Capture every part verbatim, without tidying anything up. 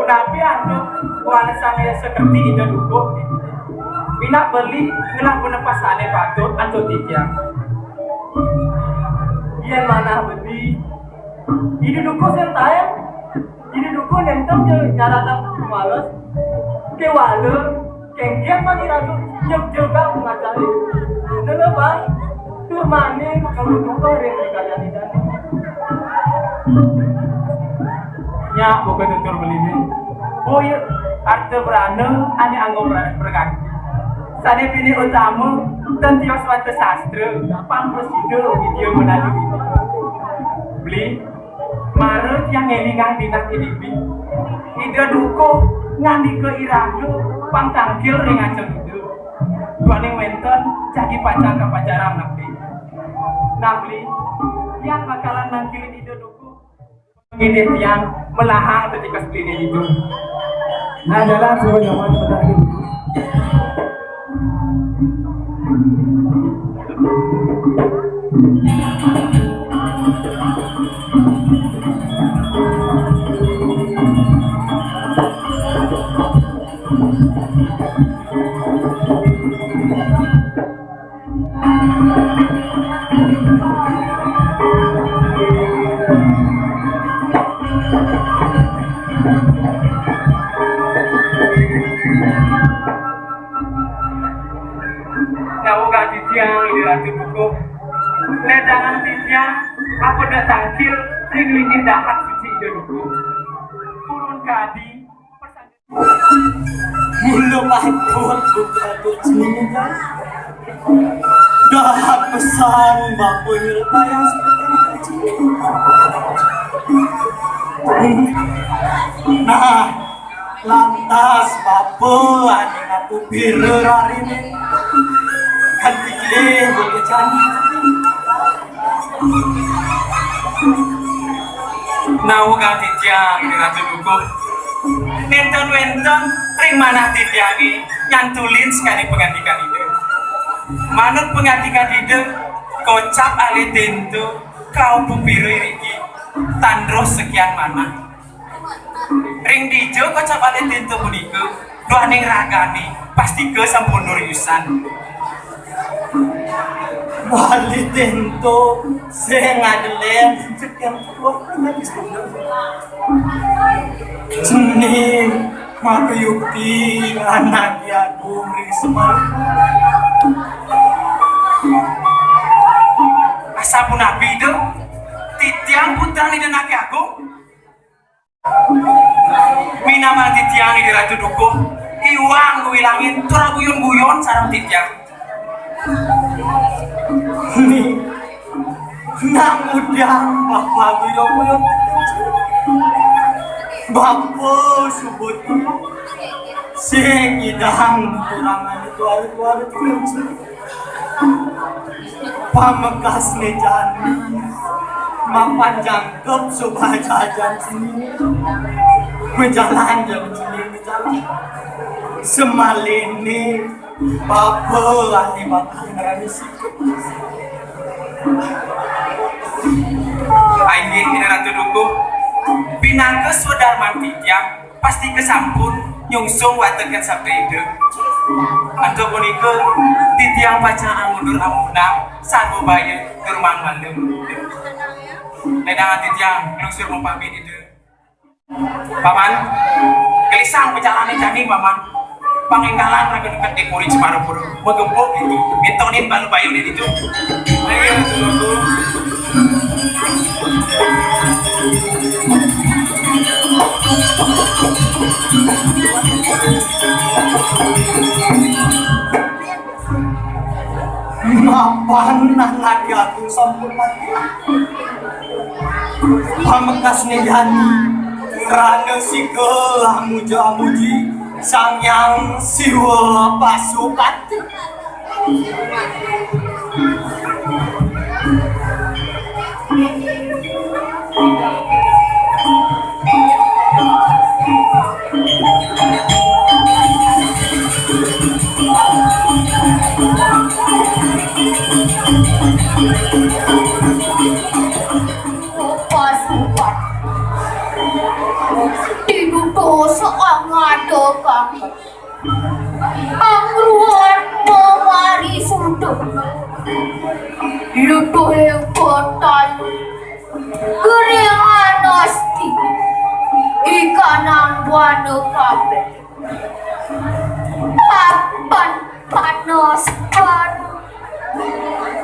Tapi antuk walesan ya seperti Ida Dukuh, pinaka beli ngelah penepas ane patut antuk titiang. Yen manah beli, Ida Dukuh sing taen, Ida Dukuh nenten je nyaratan pemales, kewala, kengken mani ratu, nyep jebak pengacare. Lelebah, tur mane kanggo duka ring kekayan Ida. Nya buka tutur beline. Boya arta brana ane anggo pra-, praganti. Sane pinih utama, ten tios wata sastra, pang prasida widya manadi. Beli, mara tiang ngelingang dinah kediri. Ida Dukuh ngandika iraga pang tangkil ring ajeng Ida. Duaning wenten jagi pacang kapacarang nepi. Nah, Beli, tiang bakalan nangkilin Ida Dukuh. Ngidih tiang melahang tetika sepining itu. Nah, jalan suruh nyaman pada. Nah, uga titiang, Ida Ratu Dukuh. Ledangang titiang, apa dak tangkil, ring linggih dahat suci Ida Dukuh. Purun kadi, Mula patut buka tuh sini. Dah pesan bapa nyerupayang seperti itu. Nah, lantas bapa ane ngaku pira rarine. Kan pilih buka jani. Nauka titiang, Ida Ratu Dukuh. Nenten wenten ring manah titiange nyantulin sakadi pangandikan Ida. Manut pangandikan Ida, kocap alih tento, kaup pira iriki, tan roh sekian manah. Ring dija kocap alih tento punika, duaning ragane pastika sampun nuriusan. Alih tento sing ngadelen cening makayukti anake agung ring Semar. Asapunapi, Ida? Titiang putran Ida Anake Agung. Minamati tiang, Ida Ratu Dukuh, iwang wilangin tur guyon-guyon sareng titiang. Ni, nang udang bapa guyon-guyon. Bapa subut. Sing idang turangan itu arep-arep. Pamekasne jani mapan jangkep suba jajan sini. Majalan jani sini, majalan. Semalene bapa ane bakal ngrani sikep. Inggih, Ida Ratu Dukuh, pinaka swadarman titiang, pastika sampun nyungsung watekan sabda Ida. Antuk punika, titiang pacang amundur amunang, sarwa baya tur malem. Ledangan titiang, lungsur mapamit Ida. Paman, gelisang pajalane jani, Paman. Pangenggalan raga deket di Puri Semarapura. Magempuk itu, mintonin balu bayune itu. Ayo, tunggu. Mapan anake agung sampun mati. Pamekasne jani, rana sika amuja-amuji Sang Hyang Siwa Pasupati. Pas empat. Dibuka Soang ada kamu. Pangruan mawari suduh. Luduh ing botan. Gering anasti. Ikanang buana kabeh. Papan panas baru.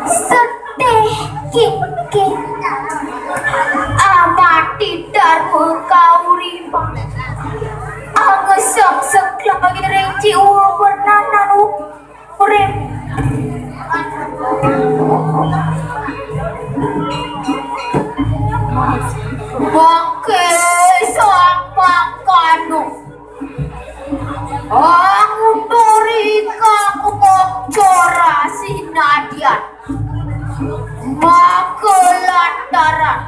Seteh kiki. Amati darwa kauripan. Angesek seklak ring jiwa wernanan urip. Bangke sang mangkano. Anguturi kakukuh cora sinadian. Maka lantaran.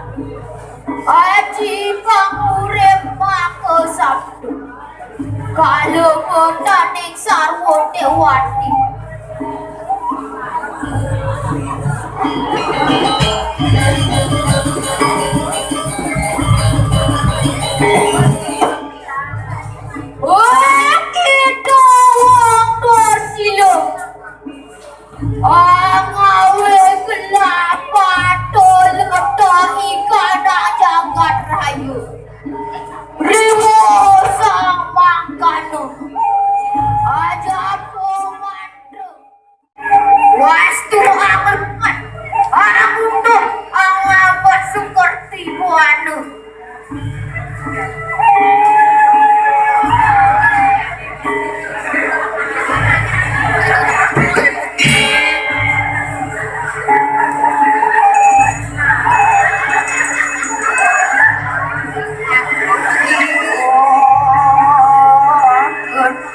Aji pangurip maka sabda. Kala botaning sarwa dewati. Wah, kita wong bersila. Angawe kelapa tol ngetah ikan jagat raya. Riwo sang mangkano. Aja pemandang. Wastu angemet. Aku tuh angabat sukerti buana.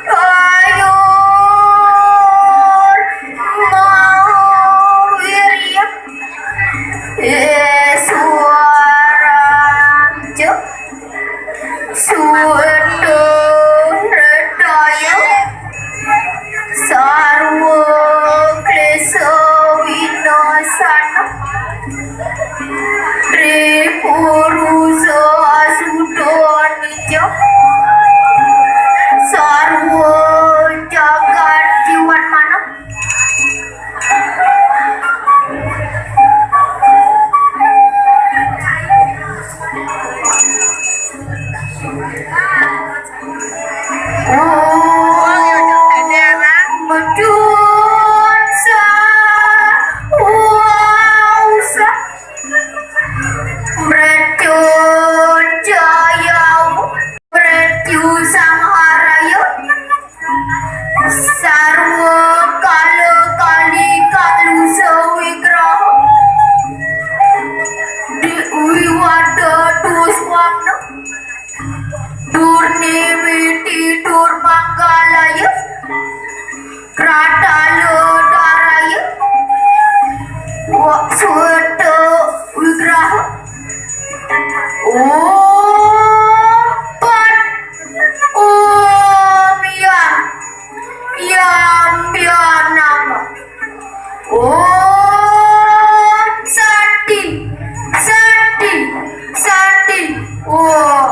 Kayur mau wirya. Iswaraja suweta hridaya sarwa klesa winasana. Tri purusa asuda nija sarwa jagat jiwan manah. Mracun jaya, mracun sangharaya, sarwa kala kali kalusa wigraha, di wiwada duswana, durni witi durmanggalaya, kratala daraya, wa sweta wigraha. Om Pat. Om Yam. Yam Yam Namah. Om Santi. Santi. Santi. Om.